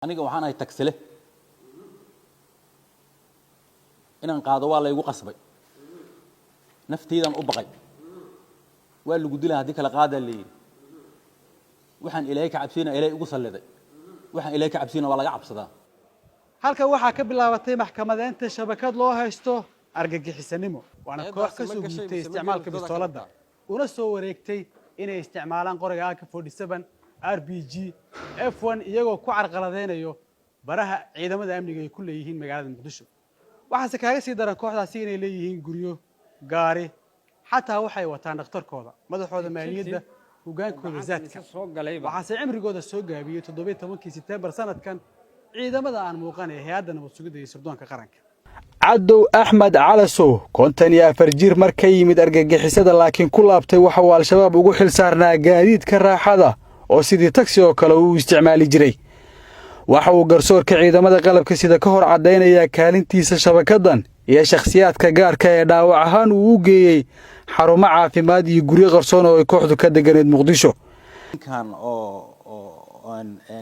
Aniga waxaan ahay tagsile. Inaan qaado waa laygu qasbay, nafteydan u baqay. Waa lagu dilaa haddii kala qaadaa la yidhi. Waxaan Ilaahay ka cabsiyna Ilaahay ugu salliday. Waxaan Ilaahay ka cabsiyna waa laga cabsadaa. Halkan waxaa ka bilaabatay maxkamadeynta shabakad loo haysto argagixisanimo, waana koox ka Eedaasi ma soo gashay guurtay mise ma isticmaalka gelin dooda ka bistooladda qabtaa? Una soo wareegtay inay isticmaalaan qoriga AK-47, RPG, F1, iyagoo ku carqaladeynayo baraha ciidamada amniga ay ku leeyihiin magaalada Muqdisho. Waxaase kaaga sii daran kooxdaasi inay leeyihiin guryo, gaari, xataa waxay wataan dhakhtarkooda, madaxooda maaliyadda, hogaankooda zaadka. Soo galayba. Waxaase cimrigooda soo gaabiyey 17-kii Sebteembar sanadkan ciidamada aan muuqan ee Hay-adda Nabad Sugidda iyo Sirdoonka Qaranka. Cadow Axmed Calasow, 54 jir, mar ka yimid argagixisada laakiin ku laabtay, waxa uu Al-Shabaab ugu xil saarnaa gaadiidka raaxada oo sidii tagsi oo kale uu isticmaali jiray. Waxa uu garsoorka ciidamada qalabka sida ka hor caddaynayaa kaalintiisa shabakadan iyo shakhsiyaadka gaarka ee dhaawac ahaan uu u geeyey xarumo caafimaad iyo guryo qarsoon oo ay kooxdu ka deganeed Muqdisho. Ninkan oo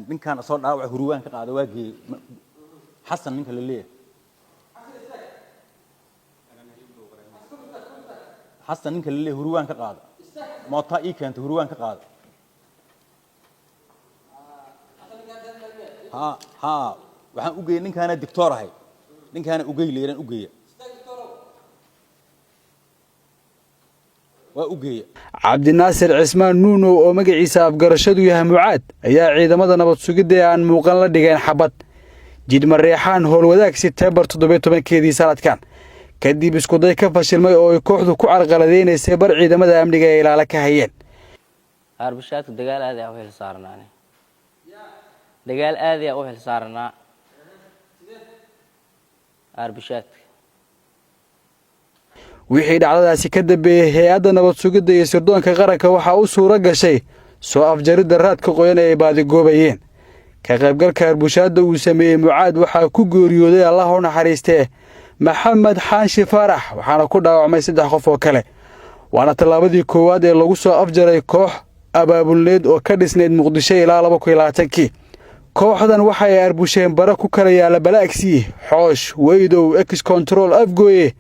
ninkan soo dhaawac Hurwaan ka qaada waa geeyey. Xasan ninka la leeyahay, Xasan ninka la leeyahay, Hurwaan ka qaada, mootaa ii keentay, Hurwaan ka qaada. Ha, waxaan u geeyey ninkaana dictoor ahay, ninkaana ugey leeran u geeya, waa u geeya. Cabdinaasir Cismaan Nuunow oo magaciisa afgarashadu yahay Mucaad ayaa ciidamada nabad sugidda ee aan muuqan la dhigeen xabad Jidhmareexaan, Howlwadaag, Sebteembar 17-keedii sanadkan, kadib iskuday ka fashilmay oo ay kooxdu ku carqaladeynaysay bar ciidamada amniga ee ilaalo ka hayeen. Arbushaadku dagaal aad u xil saarnaa, dagaal aad u xil saarnaa arbushaadka. Wixii dhacdadaasi ka dambeeyey, Hay-adda Nabad Sugidda iyo Sirdoonka Qaranka waxaa u suuro gashay soo afjaridda raadka qoyan ee ay baadigoobayeen. Ka qaybgalka arbushaadda uu sameeyey Mucaad waxaa ku geeriyooday, Allah u naxariistee, Maxamed Xaanshi Faarax, waxaana ku dhaawacmay saddex qof oo kale. Waana tallaabadii koowaad ee lagu soo afjaray koox abaabulneed oo ka dhisnayd Muqdisho ilaa 2020-kii. Kooxdan waxa ay arbusheen bara ku kala yaala Balaagsii, Xoosh, Weydow, Ex Control, Afgooye,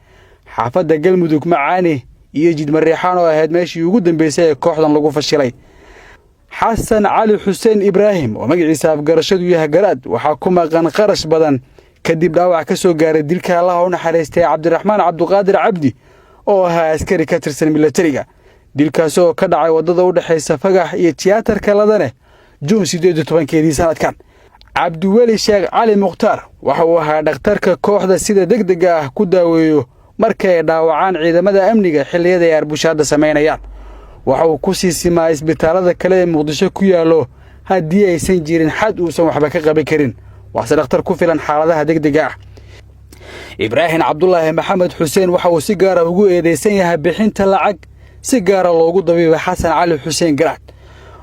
xaafadda Galmudug, Macaani iyo Jidmareexaan oo ahayd meeshii ugu dambeysay ee kooxdan lagu fashilay. Xasan Cali Xuseen Ibraahim oo magaciisa afgarashadu yahay Garaad waxaa ku maqan qarash badan kadib dhaawac ka soo gaaray dilka, Allaha u naxariistay, Cabdiraxmaan Cabduqaadir Cabdi oo ahaa askari ka tirsan milatariga, dilkaasi oo ka dhacay waddada u dhexaysa Fagax iyo Tiyaatarka Ladane Juun 18-keedii sanadkan. Cabdiweli Sheekh Cali Mukhtaar waxa uu ahaa dhakhtarka kooxda sida degdega ah ku daaweeyo marka ay dhaawacaan ciidamada amniga xilliyada ay arbushaadda samaynayaan. Waxa uu ku sii simaa isbitaallada kale ee Muqdisho ku yaallo haddii aysan jirin xad uusan waxba ka qaban karin, waxse dhakhtar ku filan xaaladaha degdega ah. Ibraahim Cabdulaahi Maxamed Xuseen waxa uu si gaara ugu eedaysan yahay bixinta lacag si gaara loogu dabiibay Xasan Cali Xuseen Garaad,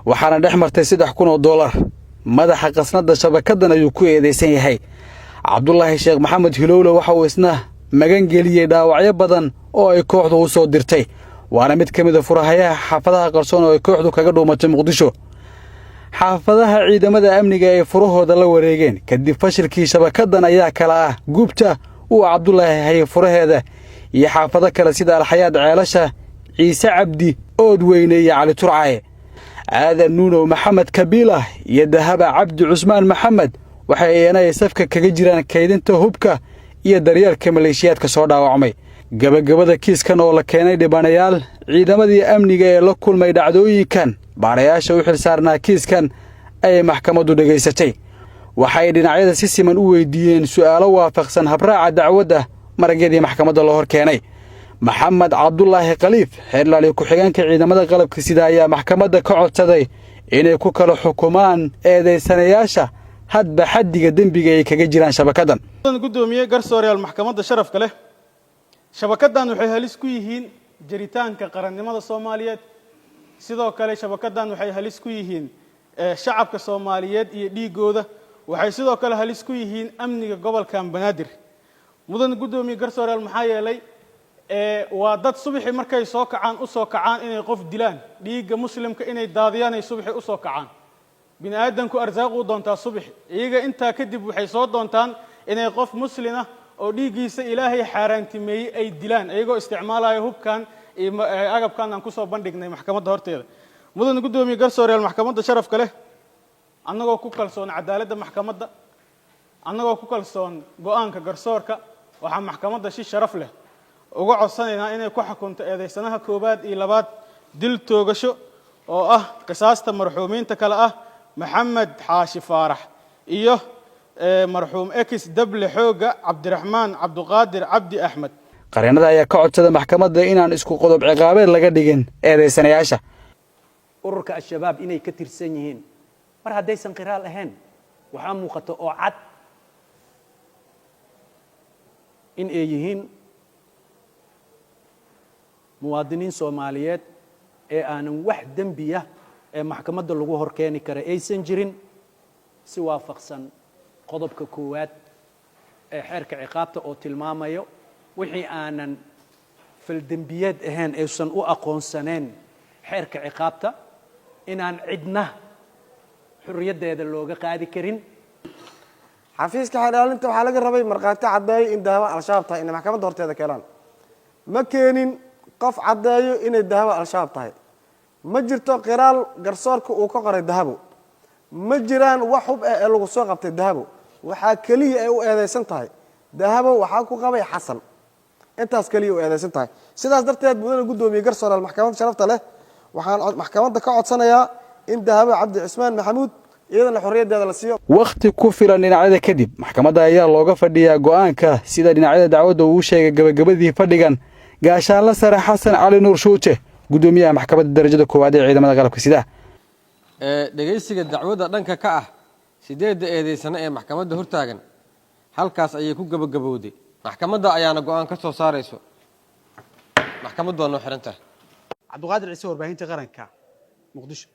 waxaana dhex martay $3,000. Madaxa qasnadda shabakadan ayuu ku eedaysan yahay. Cabdulaahi Sheekh Maxamed Hilowle waxa uu isna magan geliyey dhaawacyo badan oo ay kooxdu u soo dirtay, waana mid ka mid a furahayaha xaafadaha qarsoon oo ay kooxdu kaga dhuumatay Muqdisho. Xaafadaha ciidamada amniga ay furahooda la wareegeen kadib fashilkii shabakadan ayaa kala ah Gubta uu Cabdulaahi hayay furaheeda iyo xaafado kale sida Alxayaad, Ceelasha, Ciise Cabdi, Ood Weyne iyo Cali Turcaye. Aadan Nuunow Maxamed Kabiilah iyo Dahaba Cabdi Cusmaan Maxamed waxay iyana ay safka kaga jiraan kaydinta hubka iyo daryeelka maleeshiyaadka soo dhaawacmay. Gabagabada kiiskan oo la keenay dhibanayaal ciidamadii amniga ee la kulmay dhacdooyinkan, baarayaasha u xil saarnaa kiiskan ayay maxkamaddu dhegaysatay. Waxay dhinacyada si siman u weydiiyeen su'aalo waafaqsan habraaca dacwadda maragyadii maxkamadda loo hor keenay. Maxamed Cabdulaahi Khaliif, xeerlaali ku-xigeenka ciidamada qalabka sida, ayaa maxkamadda ka codsaday inay ku kala xukumaan eedaysanayaasha hadba xaddiga dembiga ay kaga jiraan shabakadan. Guddoomiye, garsooreyaal maxkamadda sharafka leh, shabakaddan waxay halis ku yihiin jiritaanka qarannimada Soomaaliyeed. Sidoo kale shabakaddan waxay halis ku yihiin shacabka Soomaaliyeed iyo dhiigooda. Waxay sidoo kale halis ku yihiin amniga gobolkan Banaadir, mudan guddoomiye, garsooreyaal. Maxaa yeelay, waa dad subaxii markay soo kacaan u soo kacaan inay qof dilaan, dhiigga muslimka inay daadiyaan ay subaxii usoo kacaan. Bini aadanku arsaaquu doontaa subaxi, iyaga intaa kadib waxay soo doontaan inay qof muslin ah oo dhiiggiisa Ilaahay xaaraantimeeyey ay dilaan, iyagoo isticmaalaya hubkan iyo agabkan aan kusoo bandhignay maxkamadda horteeda. Mudan guddoomiye, garsooreyaal, maxkamadda sharafka leh, annagoo ku kalsoon cadaaladda maxkamadda, annagoo ku kalsoon go-aanka garsoorka, waxaa maxkamadda si sharaf leh uga codsanaynaa inay ku xukunto eedeysanaha koowaad iyo labaad dil toogasho oo ah qisaasta marxuumiinta kale ah Maxamed Xaashi Faarax iyo marxuum ex dable xoogga Cabdiraxmaan Cabduqaadir Cabdi Axmed. Qareennada ayaa ka codsada maxkamadda inaan isku qodob ciqaabeed laga dhigin eedaysanayaasha. Ururka Al-Shabaab inay ka tirsan yihiin mar haddaysan qiraal ahayn, waxaa muuqata oo cad in ay yihiin muwaadiniin Soomaaliyeed ee aanan wax dembiya ee maxkamadda lagu hor keeni kara aysan jirin, si waafaqsan qodobka koowaad ee xeerka ciqaabta oo tilmaamayo wixii aanan faldembiyeed ahayn aysan u aqoonsaneen xeerka ciqaabta inaan cidna xurriyaddeeda looga qaadi karin. Xafiiska xeer ilaalinta waxaa laga rabay markhaati caddeeyo in Dahaba Al-Shabaab tahay inay maxkamadda horteeda keenaan. Ma keenin qof caddeeyo inay Dahaba Al-Shabaab tahay. Ma jirto qiraal garsoorka uu ka qoray Dahabo. Ma jiraan wax hub ah ee lagu soo qabtay Dahabo. Waxaa keliya ay u eedeysan tahay Dahabo waxaa ku qabay Xasan, intaas keliya u eedeysan tahay. Sidaas darteed, mudane guddoomiye, garsooraal, maxkamadda sharafta leh, waxaan maxkamadda ka codsanayaa in Dahabo Cabdi Cismaan Maxamuud iyadana xorriyaddeeda la siiyo. Wakhti ku filan dhinacyada kadib, maxkamadda ayaa looga fadhiyaa go'aanka, sida dhinacyada dacwadda uu sheegay gabagabadii fadhigan gaashaanla sare Xasan Cali Nuur Shuute, guddoomiyaha Maxkamadda Darajada Koowaad ee Ciidamada Qalabka Sida. Dhegaysiga dacwadda dhanka ka ah sideedda eedeysane ee maxkamadda hortaagan halkaas ayay ku gabagabowday. Maxkamadda ayaana go-aan ka soo saarayso. Maxkamaddu waa noo xihan tahay. Cabdiqaadir Ciise, Warbaahinta Qaranka, Muqdisho.